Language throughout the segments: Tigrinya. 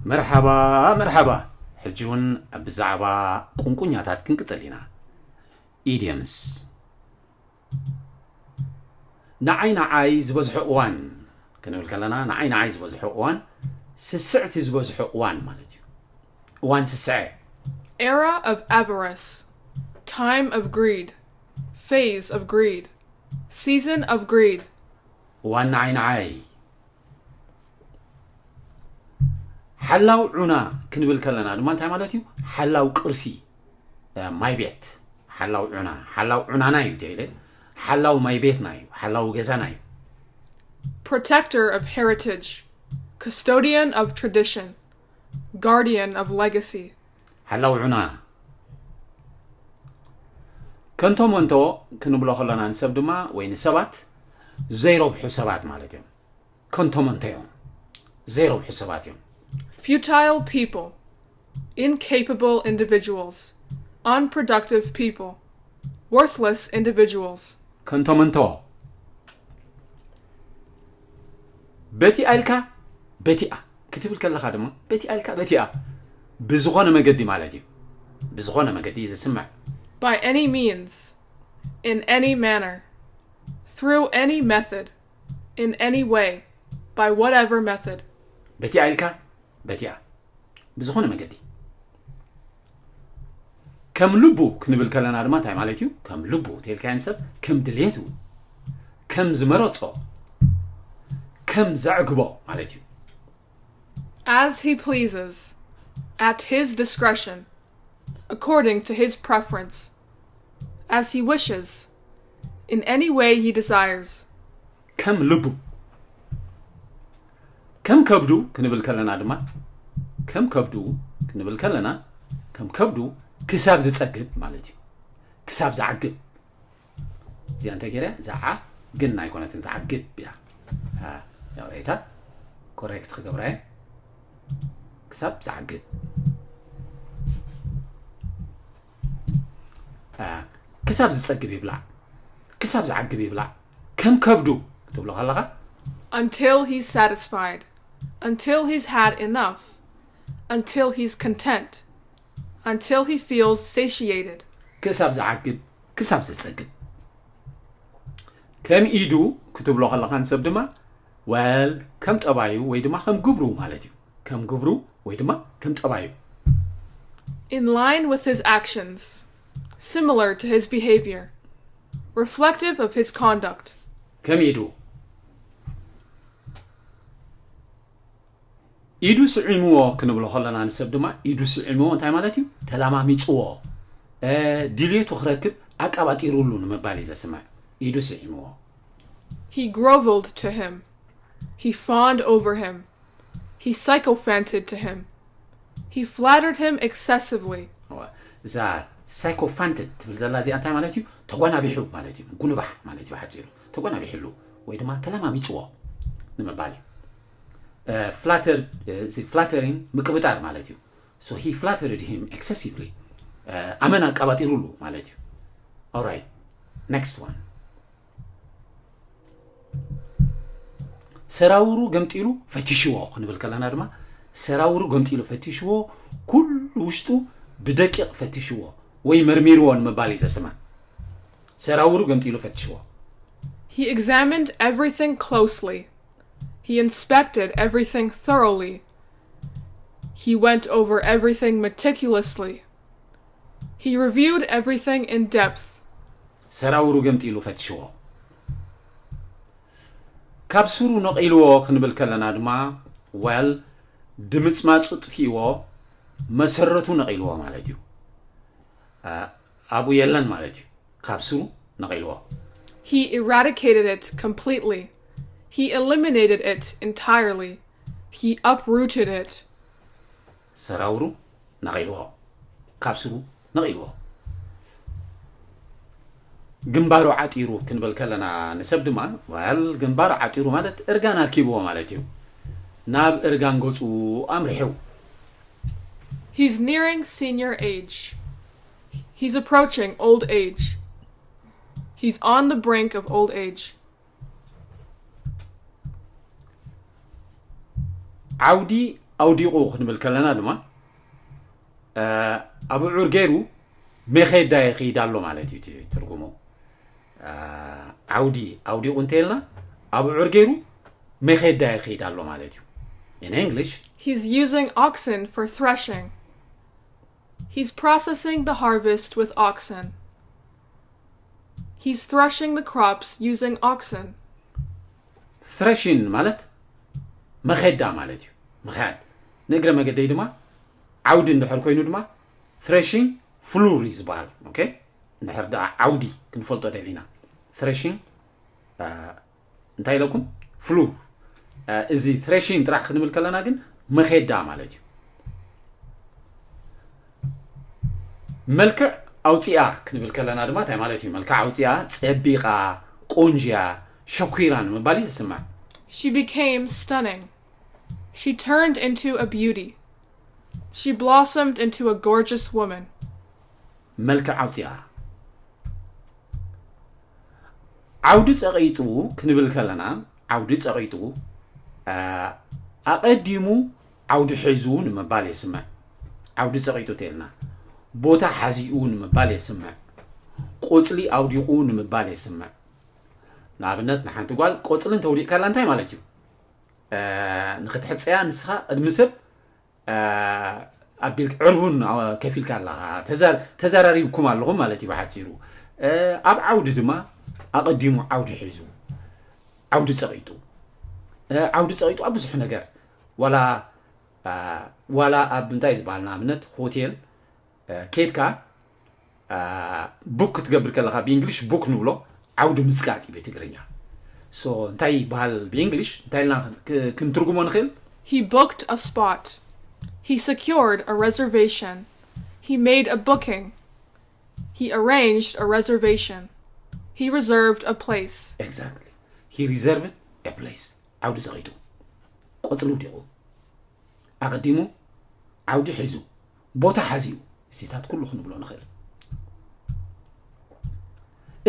መርሓባ መርሓባ። ሕጂ እውን ብዛዕባ ቁንቁኛታት ክንቅጽል ኢና። ኢድየምስ። ንዓይ ንዓይ ዝበዝሖ እዋን ክንብል ከለና፣ ንዓይ ንዓይ ዝበዝሖ እዋን፣ ስስዕቲ ዝበዝሖ እዋን ማለት እዩ። እዋን ስስዐ። Era of avarice. Time of greed. Phase of greed. Season of greed. እዋን ንዓይ ንዓይ። ሓላው ዑና ክንብል ከለና ድማ እንታይ ማለት እዩ? ሓላው ቅርሲ፣ እ፣ ማይ ቤት። ሓላው ዑና፣ ሓላው ዑናና እዩ ተይለ። ሓላው ማይ ቤትና እዩ፣ ሓላው ገዛና እዩ። Protector of heritage. Custodian of tradition. Guardian of legacy. ሓላው ዑና። ከንቶ መንቶ ክንብሎ ከለና ንሰብ ድማ ወይ ንሰባት ዘይረብሑ ሰባት ማለት እዮም። ከንቶ መንቶ እዮም፣ ዘይረብሑ ሰባት እዮም። Futile people. Incapable individuals. Unproductive people. Worthless individuals. ከንቶ መንቶ። በቲኣ ኢልካ በቲኣ ክትብል ከለኻ ድማ በቲኣ ኢልካ በቲኣ ብዝኾነ መገዲ ማለት እዩ። ብዝኾነ መገዲ እዩ ዝስማዕ። By any means. In any manner. Through any method. In any way. By whatever method. በቲኣ ኢልካ በቲኣ ብዝኾነ መገዲ። ከም ልቡ ክንብል ከለና ድማ እንታይ ማለት እዩ? ከም ልቡ ተልካያን ሰብ ከም ድሌቱ፣ ከም ዝመረጾ፣ ከም ዘዕግቦ ማለት እዩ። As he pleases. At his discretion. According to his preference. As he wishes. In any way he desires. ከም ልቡ። ከም ከብዱ ክንብል ከለና ድማ ከም ከብዱ ክንብል ከለና ከም ከብዱ ክሳብ ዝጸግብ ማለት እዩ። ክሳብ ዝዓግብ። እዚኣ እንታይ ገይረ? ዝዓ ግን ኣይኮነትን፣ ዝዓግብ እያ። አ፣ ያው ሬታ ኮሬክት ክገብራ እየ። ክሳብ ዝዓግብ። አ፣ ክሳብ ዝጸግብ ይብላዕ። ክሳብ ዝዓግብ ይብላዕ። ከም ከብዱ ክትብሎ ከለኻ Until he's satisfied. Until he's had enough. Until he's content. Until he feels satiated. ክሳብ ዝዓግብ፣ ክሳብ ዝጸግብ። ከም ኢዱ ክትብሎ ከለኻ ንሰብ ድማ፣ well፣ ከም ጠባዩ ወይ ድማ ከም ግብሩ ማለት እዩ። ከም ግብሩ ወይ ድማ ከም ጠባዩ። In line with his actions. Similar to his behavior. Reflective of his conduct. ከም ኢዱ። ኢዱ ስዒምዎ ክንብሎ ከለና ንሰብ ድማ ኢዱ ስዒምዎ እንታይ ማለት እዩ? ተላማሚጽዎ። እ፣ ድልየቱ ክረክብ ኣቃባጢሩሉ ንምባል እዩ ዘስምዕ። ኢዱ ስዒምዎ። He grovelled to him. He fawned over him. He sycophanted to him. He flattered him excessively. እዋ፣ እዛ ሳይኮፋንትድ ትብል ዘላ እዚኣ እንታይ ማለት እዩ? ተጓናቢሑ ማለት እዩ። ጉንባሕ ማለት እዩ ሓፂሩ። ተጓናቢሕሉ ወይ ድማ ተለማሚፅዎ ንምባል እዩ። እ፣ ፍላተር፣ እ፣ እዚ ፍላተሪንግ ምቅብጣር ማለት እዩ። So he flattered him excessively. እ፣ ኣመና ኣቃባጢሩሉ ማለት እዩ። Alright, next one. ሰራውሩ ገምጢሉ ፈቲሽዎ ክንብል ከለና ድማ ሰራውሩ ገምጢሉ ፈቲሽዎ፣ ኩሉ ውሽጡ ብደቂቕ ፈቲሽዎ ወይ መርሚርዎ ንምባል እዩ ዘስምዕ። ሰራውሩ ገምጢሉ ፈቲሽዎ። He examined everything closely. He inspected everything thoroughly. He went over everything meticulously. He reviewed everything in depth. ሰራውሩ ገምጢሉ ፈትሽዎ። ካብ ስሩ ነቒልዎ ክንብል ከለና ድማ፣ well፣ ድምፅማፁ ጥፊእዎ፣ መሰረቱ ነቒልዎ ማለት እዩ። አ፣ ኣብኡ የለን ማለት እዩ። ካብ ስሩ ነቒልዎ። He eradicated it completely. He eliminated it entirely. He uprooted it. ሰራውሩ ነቒልዎ፣ ካብ ስሩ ነቒልዎ። ግንባሩ ዓጢሩ ክንብል ከለና ንሰብ ድማ፣ well፣ ግንባሩ ዓጢሩ ማለት እርጋን ኣርኪብዎ ማለት እዩ። ናብ እርጋን ገፁ ኣምሪሑ። He's nearing senior age. He's approaching old age. He's on the brink of old age. ዓውዲ ኣውዲቑ ክንብል ከለና ድማ ኣብዑር ገይሩ መኼዳ ይኸይድ ኣሎ ማለት እዩ ትርጉሙ። ዓውዲ ኣውዲቑ እንተልና ኣብዑር ገይሩ መኼዳ ይኸይድ ኣሎ ማለት እዩ። In English, He's using oxen for threshing. He's processing the harvest with oxen. He's threshing the crops using oxen. Threshing ማለት መኼዳ ማለት እዩ። ምኽያድ። ንእግረ መገደይ ድማ ዓውዲ እንድሕር ኮይኑ ድማ threshing floor እዩ ዝበሃል። Okay? እንድሕር ደኣ ዓውዲ ክንፈልጦ ደሊና threshing እንታይ ኢለኩም? Floor። እዚ threshing ጥራሕ ክንብል ከለና ግን መኼዳ ማለት እዩ። መልክዕ ኣውፂኣ ክንብል ከለና ድማ እንታይ ማለት እዩ? መልክዕ ኣውፂኣ ጸቢቓ፣ ቆንጅያ፣ ሸኲራ ንምባል እዩ ዝስማዕ። She became stunning. She turned into a beauty. She blossomed into a gorgeous woman. መልክዕ ኣውፂኣ። ዓውዲ ጸቒጡ ክንብል ከለና ዓውዲ ጸቒጡ ኣቐዲሙ ዓውዲ ሒዙ ንምባል የስምዕ። ዓውዲ ጸቒጡ ተልና ቦታ ሓዚኡ ንምባል የስምዕ። ቆጽሊ ኣውዲቑ ንምባል የስምዕ። ንኣብነት ንሓንቲ ጓል ቆጽሊ እንተውዲቕካላ እንታይ ማለት እዩ? ንክትሕፀያ ንስኻ ቅድሚ ሰብ ኣቢል ዕርቡን ከፊልካ ኣለኻ፣ ተዛራሪብኩም ኣለኹም ማለት እዩ ብሓፂሩ። ኣብ ዓውዲ ድማ ኣቐዲሙ ዓውዲ ሒዙ ዓውዲ ፀቒጡ ዓውዲ ፀቒጡ ኣብ ብዙሕ ነገር ዋላ ዋላ ኣብ እንታይ ዝበሃል ንኣብነት ሆቴል ኬድካ book ክትገብር ከለኻ ብእንግሊሽ book ንብሎ ዓውዲ ምፅቃጥ እዩ ብትግርኛ። So እንታይ ይበሃል ብእንግሊሽ እንታይ ኢልና ክንትርጉሞ ንኽእል? He booked a spot. He secured a reservation. He made a booking. He arranged a reservation. He reserved a place. Exactly. He reserved a place. ዓውዲ ፀቒጡ ቆፅሊ ውዲቑ ኣቐዲሙ ዓውዲ ሒዙ ቦታ ሓዚኡ እዚታት ኩሉ ክንብሎ ንኽእል።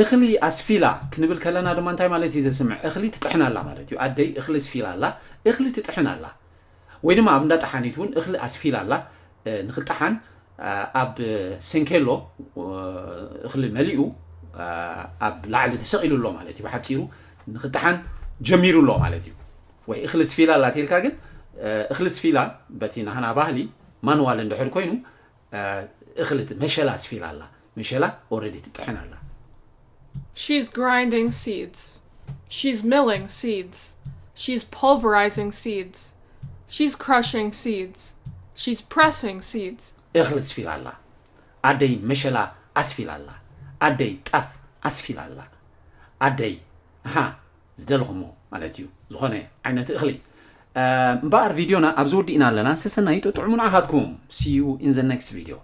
እኽሊ ኣስፊላ ክንብል ከለና ድማ እንታይ ማለት እዩ ዘስምዕ? እኽሊ ትጥሕን ኣላ ማለት እዩ። ኣደይ እኽሊ ኣስፊላ ኣላ፣ እኽሊ ትጥሕን ኣላ። ወይ ድማ ኣብ እንዳ ጠሓኒት እውን እኽሊ ኣስፊላ ኣላ። ንኽጠሓን ኣብ ሰንኬሎ እኽሊ መሊኡ ኣብ ላዕሊ ተሰቒሉ ኣሎ ማለት እዩ። ብሓፂሩ ንኽጠሓን ጀሚሩ ኣሎ ማለት እዩ። ወይ እኽሊ ኣስፊላ ኣላ ተልካ ግን እኽሊ ኣስፊላ በቲ ናህና ባህሊ ማንዋል እንድሕር ኮይኑ እኽሊ መሸላ ኣስፊላ ኣላ። መሸላ already ትጥሕን ኣላ። She's grinding seeds. She's milling seeds. She's pulverizing seeds. She's crushing seeds. She's pressing seeds. እኽሊ ኣስፊላ ኣላ። ኣደይ መሸላ ኣስፊላ ኣላ። ኣደይ ጣፍ ኣስፊላ ኣላ። ኣደይ ኣሃ ዝደለኹሞ ማለት እዩ ዝኾነ ዓይነት እኽሊ። እምበኣር ቪድዮና ኣብዚ ወዲእና ኣለና። ሰሰናዩ ጥዑሙ ንዓኻትኩም። See you in the next video.